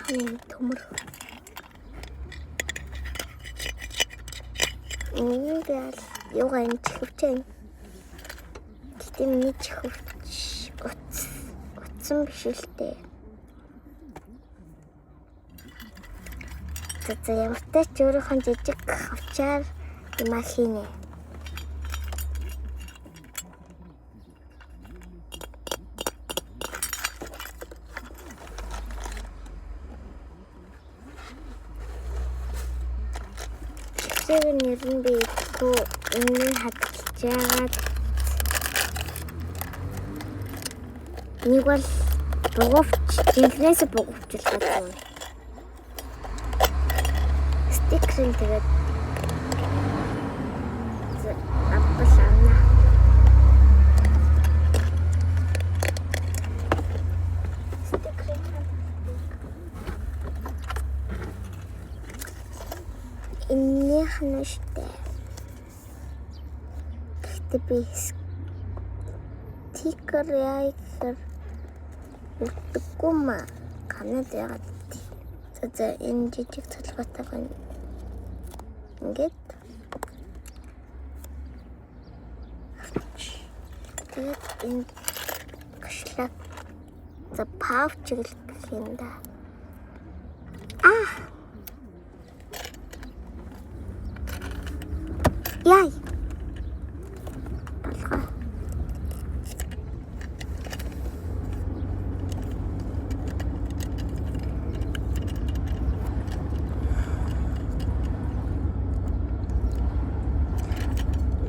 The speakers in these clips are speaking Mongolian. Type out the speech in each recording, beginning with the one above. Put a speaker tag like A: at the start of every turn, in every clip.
A: Жаахан юм төмөр. Энийг л юугаа юм чихвчээ. Гэтэ миний чихвч утсан биш л дээ. За ямартай ч өөрийнхөө жижиг хавчаар юмаа хийнэ. Чихвчээг нь ер нь би идэхгүй, энэ нь хадгалж яагаад нэг бол бугуувч, жинхнээс бугуувчлаад байна. Стикерын тэгээд авбал авна. Стикерын энэнийх нь штэ. Гэхдээ би стикер яа гэхээр үлддэггүй маа. Канад яагаад. За энэ жижиг толгойтойгоо ингээд тэгээд энэ кашлак за pouch гэх юм да. Аа. Яй. Толгой.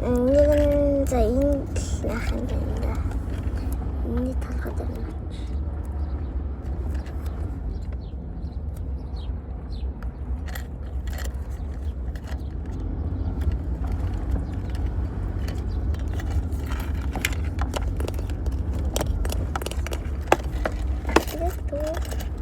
A: Нэг нь за энэ л яах юм бэ да. Энэний толгой дээр нь очиж. Тэгээд